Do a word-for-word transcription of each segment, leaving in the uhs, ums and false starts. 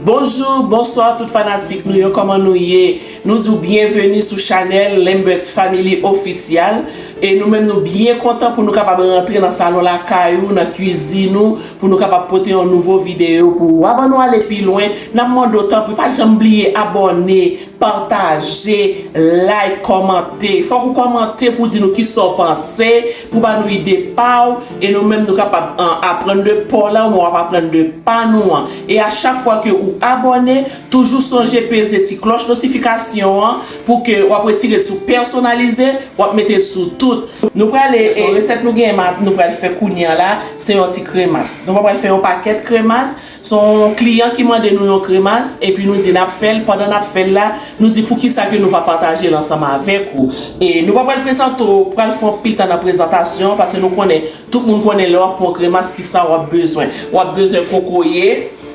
Bonjou, bonswa tout fanatik nou yo, kòman nou ye? Nou di w byenveni sou chanèl Lambert's Family Official. E nou menm nou byen kontan pou nou kapab rantre nan salon lakay ou, nan kwizin ou, pou nou kapab pote yon nouvo videyo pou ou. Anvan nou ale pi lwen, n ap mande w tanpri pa janm bliye abòne, pataje, like, kòmante. Fòk ou kòmante pou di nou kisa w panse, pou ba nou ide pa w, e nou menm nou kapab, an, aprann de pa w la, ou menm w ap aprann de pa nou an. E a chak fwa ke ou abòne, toujou sonje peze ti klòch notifikasyon an pou ke w ap retire l sou pèsonalize, w ap mete l sou tout. Nou prale, e, resèt nou genyen, nou pral fè kounye a la, se yon ti kremas. Nou pa pral fè yon pakèt kremas, se yon kliyan ki mande nou yon kremas, epi nou di n ap fè l. Pandan n ap fè l la, nou di poukisa ke nou pa pataje l ansanm avèk ou. E nou pa pral prezante w, pral fè anpil tan nan prezantasyon, paske nou konnen, tout moun konnen lè w ap fè yon kremas, kisa w ap bezwen. W ap bezwen kokoye,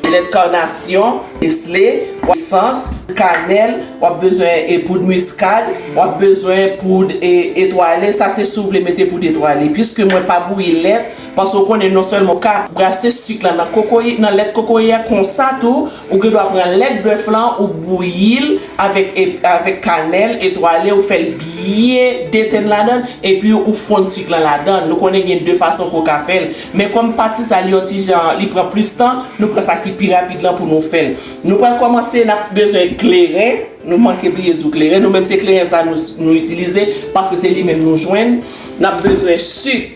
lèt kanasyon, Nesle, esans, kanèl, w ap bezwen, e, poud miskad, w ap bezwen poud, e, etwale. Sa se si w vle mete poud etwale. Piske mwen pa bouyi lèt, paske w konnen non sèlman w ka brase sik la nan kokoye, nan lèt kokoye a, konsa tou, ou gen dwa pran lèt bèf lan, ou bouyi l avèk, e, avèk kanèl etwale, ou fè l byen detenn ladan l, epi ou fonn sik lan ladan l. Nou konnen gen de fason ke w ka fè l. Men kòm pati sa li yon ti jan, li pran plis tan, nou pran sa ki pi rapid lan pou nou fè l. Nou pral kòmanse, n ap bezwen kleren. Nou manke bliye di w kleren. Nou menm se kleren sa nou, nou itilize, paske se li menm nou jwenn. N ap bezwen sik.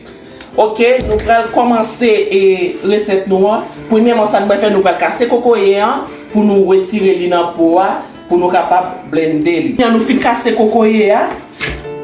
Oke, nou pral kòmanse, e, resèt nou an. Premyèman, sa nou pral fè, nou pral kase kokoye an pou nou retire li nan po a, pou nou kapab blende li. Kounya nou fin kase kokoye a,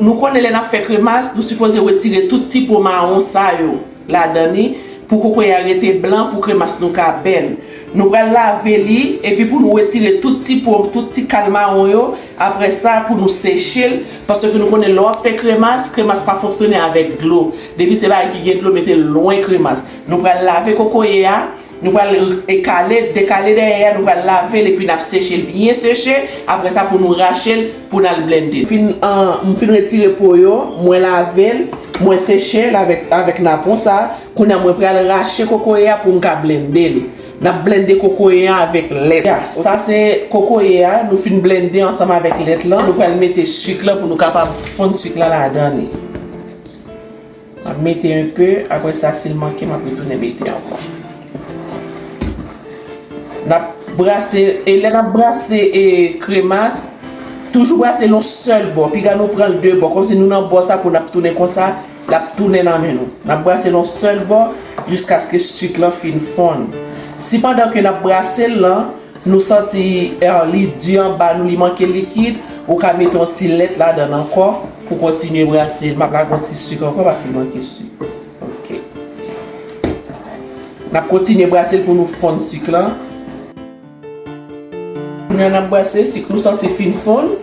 nou konnen lè n ap fè kremas, nou sipoze retire tout ti po mawon sa yo ladan li, pou kokoye a rete blan, pou kremas nou ka bèl. Nou pral lave li, epi pou nou retire tout ti po, tout ti kal mawon yo, apre sa, pou nou seche l, paske nou konnen lè w ap fè kremas, kremas pa fonksyone avèk dlo. Depi se bagay ki gen dlo, mete l lwen kremas. Nou pral lave kokoye a, nou pral, e, kale, dekale dèyè a, nou pral lave l, epi n ap seche l byen seche, apre sa, pou nou rache l, pou n al blende l. Fin, an, m fin retire po yo, mwen lave l, mwen seche l avèk, avèk napon sa. Kounye a mwen pral rache kokoye a pou m ka blende l. N ap blende kokoye a avèk lèt. Ya, sa se kokoye a, nou fin blende ansanm avèk lèt lan. Nou pral mete sik lan pou nou kapab fonn sik lan ladan li. N ap mete enpe, apre sa, si l manke, m ap retounen mete ankò. N ap brase, e lè n ap brase, e, kremas, toujou brase l yon sèl bò. Piga nou pran l de bò. Kòmsi nou nan bò sa pou n ap tounen konsa, l ap tounen nan men nou. N ap brase l yon sèl bò jiskaske sik lan fin fonn. Si pandan ke n ap brase l lan, nou santi, eh, li di anba nou, li manke likid, ou ka mete yon ti lèt ladan l ankò pou kontinye brase l. M ap lage yon ti sik ankò paske l manke sik. Oke. N ap kontinye brase l pou nou fonn sik lan. Kounye a n ap brase, sik nou sanse fin fonn.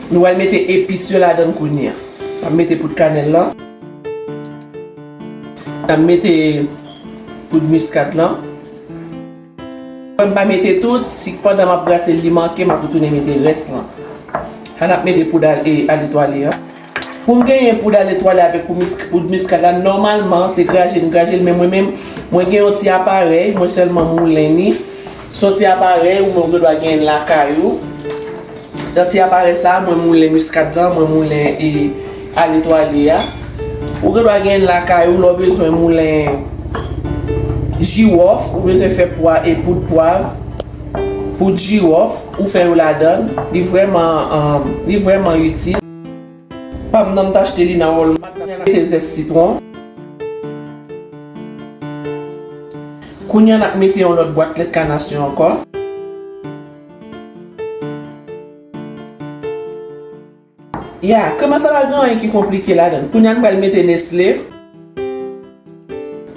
Nou pral mete epis yo ladan l kounye a. N ap mete poud kanèl lan. N ap mete poud miskad lan. Mwen pa mete tout, si pandan m ap brase l li manke, m ap retounen mete rès lan. Sa n ap mete poud al-, e, aletwale an. Pou m genyen poud aletwale avèk pou mis-, poud miskad la, nòmalman, se graje n graje l, men mwen menm, mwen gen yon ti aparèy, mwen sèlman moulen ni. Se yon ti aparèy, ou menm ou gen dwa genyen l lakay ou. Nan ti aparèy sa a, mwen moulen miskad lan, mwen moulen, e, aletwale a. Ou gen dwa genyen l lakay ou, lè w bezwen moulen jiwòf, ou bezwen fè pwa-, e, poud pwav, poud jiwòf, ou fè yo ladan l. Li vrèman, um, li vrèman itil. Pa m nan m t achte li nan Walmart, mete zès sitwon. Kounye a n ap mete yon lòt bwat lèt kanasyon ankò. Ya, kremas sa pa gen anyen ki konplike ladan l. Kounye a nou pral mete Nesle.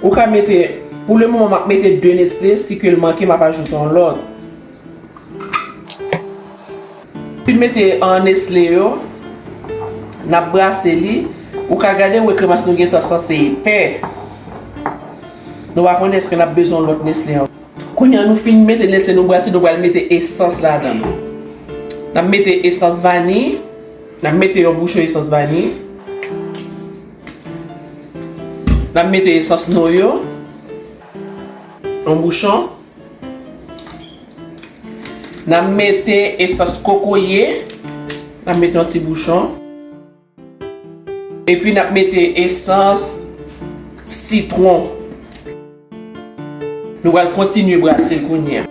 Ou ka mete, pou le moman m ap mete de Nesle, si ke l manke m ap ajoute yon lòt. Fin mete an Nesle yo, n ap brase li. Ou ka gade, ou wè kremas nou gentan sanse epè. Nou pa konnen èske n ap bezwen yon lòt Nesle ankò. Kounye a nou fin mete Nesle nou brase, nou pral mete esans ladan l. N ap mete esans vaniy, n ap mete yon bouchon esans vaniy. N ap mete esans noyo, yon bouchon. N ap mete esans kokoye. N ap mete yon ti bouchon. Epi n ap mete esans sitwon. Nou pral kontinye brase l kounye a.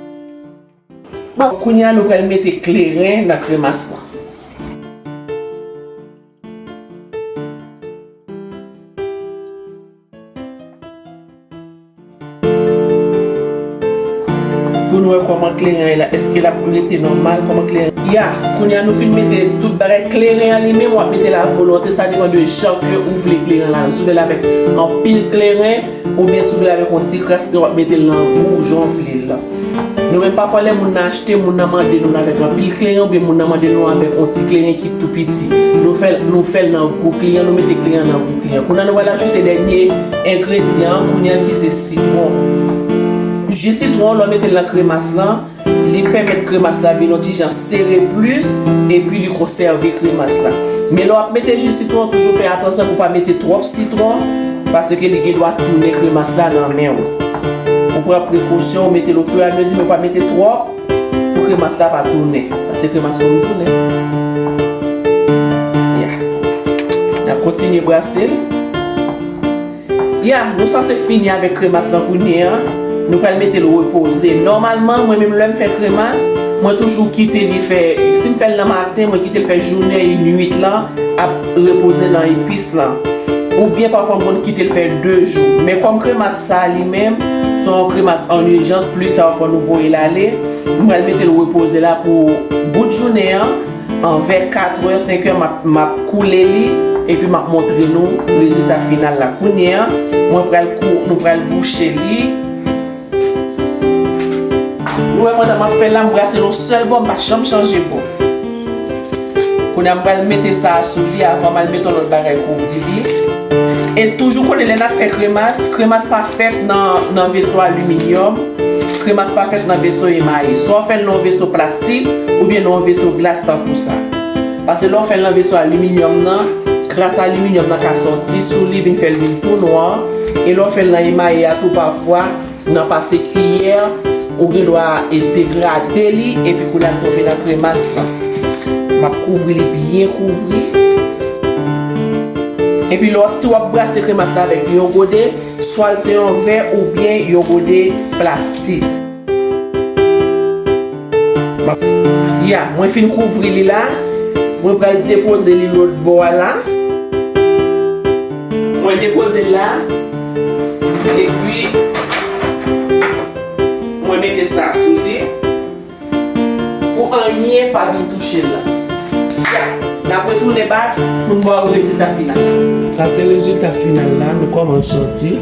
Bon, kounye a nou pral mete kleren nan kremas lan. Pou nou wè kòman kleren an ye la, èske l ap rete nòmal, kòman kleren. Ya, kounye a nou fin mete tout bagay, kleren an li menm, w ap mete l a volonte, sa depann de jan ke ou vle kleren la. Si w vle l avèk anpil kleren, oubyen si w vle l avèk yon ti kras, w ap mete l nan gou, jan w vle l la. Nou menm pafwa lè moun nan achte, moun nan mande nou l avèk anpil kleren, oubyen moun nan mande nou avèk yon ti kleren ki tou piti. Nou fè l, nou fè l nan gou kleren, nou mete kleren nan gou kleren. Kounye a nou pral ajoute dènye engredyan an, kounye a ki se sitwon. Ji sitwon, lè w mete l nan kremas lan, li pèmèt kremas la vin yon ti jan sere plis, epi li konsève kremas la. Men lè w ap mete ji sitwon, toujou fè atansyon pou w pa mete twòp sitwon, paske li gen dwa tounen kremas la nan men w. Ou pran prekosyon, ou mete l ofiramezi, men w pa mete twòp, pou kremas la pa tounen. Paske kremas konn tounen. Ya. N ap kontinye brase l. Ya, nou sanse fini avèk kremas lan kounye a. Nou pral mete l repoze. Nòmalman, mwen menm lè m fè kremas, mwen toujou kite li fè, si m fè l nan maten, mwen kite l fè jounen e nuit lan ap repoze nan epis lan. Oubyen pafwa m konn kite l fè de jou. Men kòm kremas sa li menm, se yon kremas an ijans, pli ta fò nou voye l ale. M pral mete l repoze la pou bout jounen an. Anvè katrè, senkè, m ap, m ap koule li, epi m ap montre nou rezilta final la. Kounye a, mwen pral kou-, nou pral bouche li. Nou wè pandan m ap fè l la, m brase l yon sèl bò, m pa janm chanje bò. Kounye a, m pral mete sa a sou li avan m al mete yon lòt bagay kouvri li. E toujou konnen lè n ap fè kremas, kremas pa fèt nan, nan veso aliminyòm, kremas pa fèt nan veso emaye. Swa w fè l nan yon veso plastik oubyen nan yon veso glas tankou sa. Paske lè w fè l nan veso aliminyòm nan, kras aliminyòm nan ka soti sou li, vin fè l vin tou nwa. E lè w fè l nan emaye a tou, pafwa, nan pase kiyè, ou gen dwa e degrade li, epi kounye a l tonbe nan kremas lan. M ap kouvri li byen kouvri. Epi lè w, si w ap brase kremas la avèk yon gode, swa l se yon vè oubyen yon gode plastik. M ap, ya, mwen fin kouvri li la. Mwen pral depoze li lòt bò a la. Mwen depoze l la. Epi, mwen mete sa sou li. Pou anyen pa vin touche l la. Ya, n ap retounen back pou n ba w rezilta final. Sa se rezilta final la, men kòman l sòti.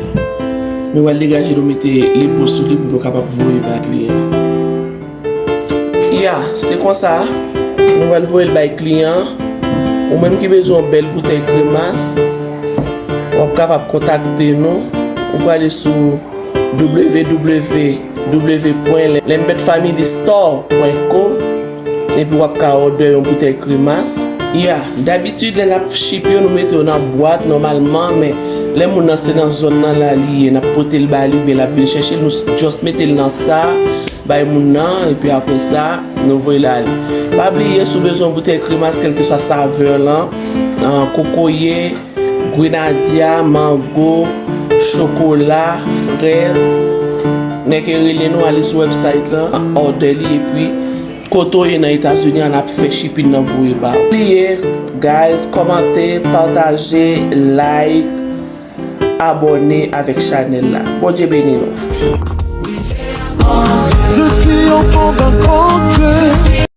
Nou pral degaje, nou mete lepo sou li pou nou kapab voye bay kliyan. Ya, se konsa, nou pral voye l bay kliyan. Ou menm ki bezwen yon bèl boutèy kremas, w ap kapab kontakte nou. Ou prale sou w w w pwen lembèt family store pwen co, epi w ap ka òdè yon boutèy kremas. Ya, dabitid, lè n ap ship yo, nou mete yo nan bwat nòmalman, men lè moun nan se nan zòn nan la li ye, n ap pote l ba li, oubyen l ap vin chèche l, nou s-, just mete l nan sa, bay moun nan, epi apre sa, nou voye l ale. Pa bliye, si w bezwen yon boutèy kremas, kèlkeswa savè lan, an, kokoye, grenadya, mango, chokola, frèz, nèk e rele nou, ale sou website lan, òdè li, epi kote w ye nan Etazini an, n ap fè shipping nan voye ba ou. Bliye, guys, kòmante, pataje, like, abòne avèk chanèl la. Bondye beni nou. Je suis enfant d'un grand Dieu.